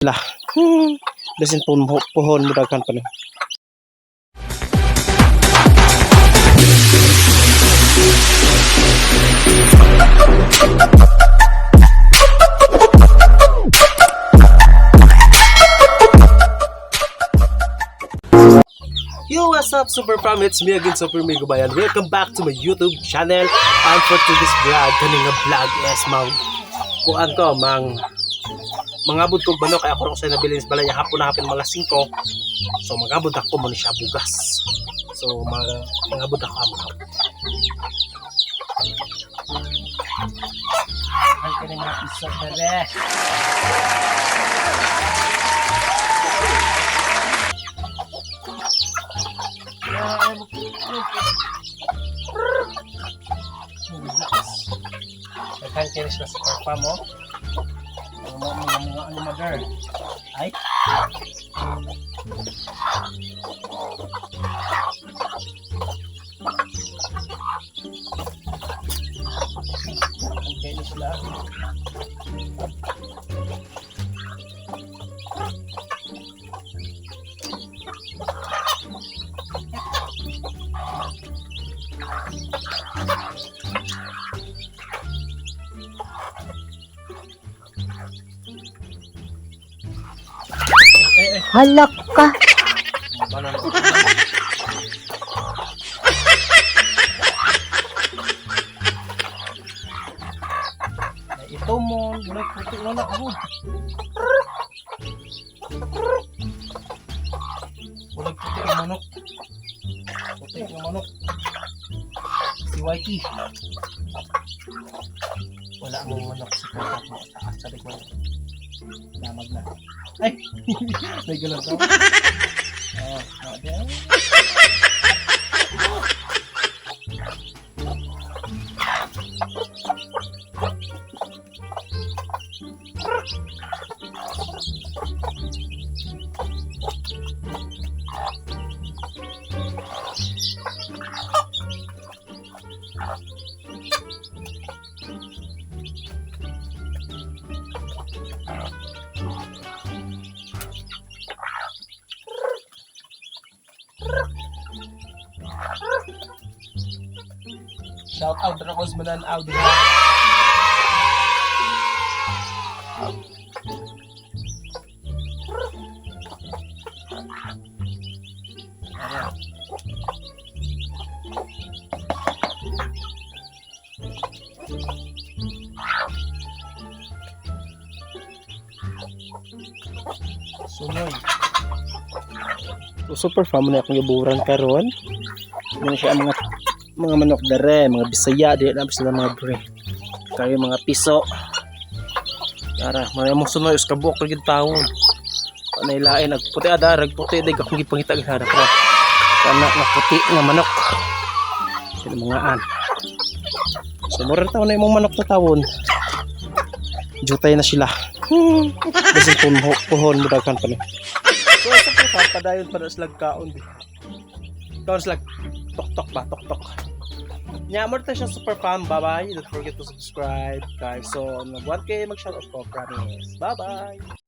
Lah. Bisin puhon mo daghan pa ni. Yo, what's up, Super Fam? It's me again, Super Migo Bayan. Welcome back to my YouTube channel. And for today's vlog, kani nga vlog is mang kuan ko, mang mangabot kog manok kay ako ro sa nabilin sa balay hapon na hapon mga 5. So mangabot ako mo ni siya bugas. So mangabot ako ang mga. Ay, kani mga piso dere. Daghan kay sila sa farm mo. Mga ano mother. Ay. Daghan kay sila. Halak ka. Banana. Ito mo, wala puti wala ako. Wala puti ang manok. Puti ang manok. Si Whitey. Wala mong manok sa puta mo. Taas sabi ko. Lamag na. Ay! May galaw to. Oh, na Shout out Racos Mananaw diha. Ayan. Sunoy. So, super fam na akong giburan karon. Ano siya ang mga manok dere, mga Bisaya, di na sila mga bre. Kayo mga piso. Tara, mga mong sunoy us kabuk gid tawon. Panay lain nagputi ada, nagputi dig akong gipangita gihara ka. Kana nga puti nga manok. Sila mga an. So mura taon na imong manok na tawon. Jutay na sila. Bisan puhon mo daghan pa ni. So sa puta padayon pa na sila kaon di. Kaon sila tok-tok ba, tok-tok. Nya mo siya, super fam. Bye-bye. Don't forget to subscribe, guys. So, mag 1K mag-shoutout ko, promise. Bye-bye.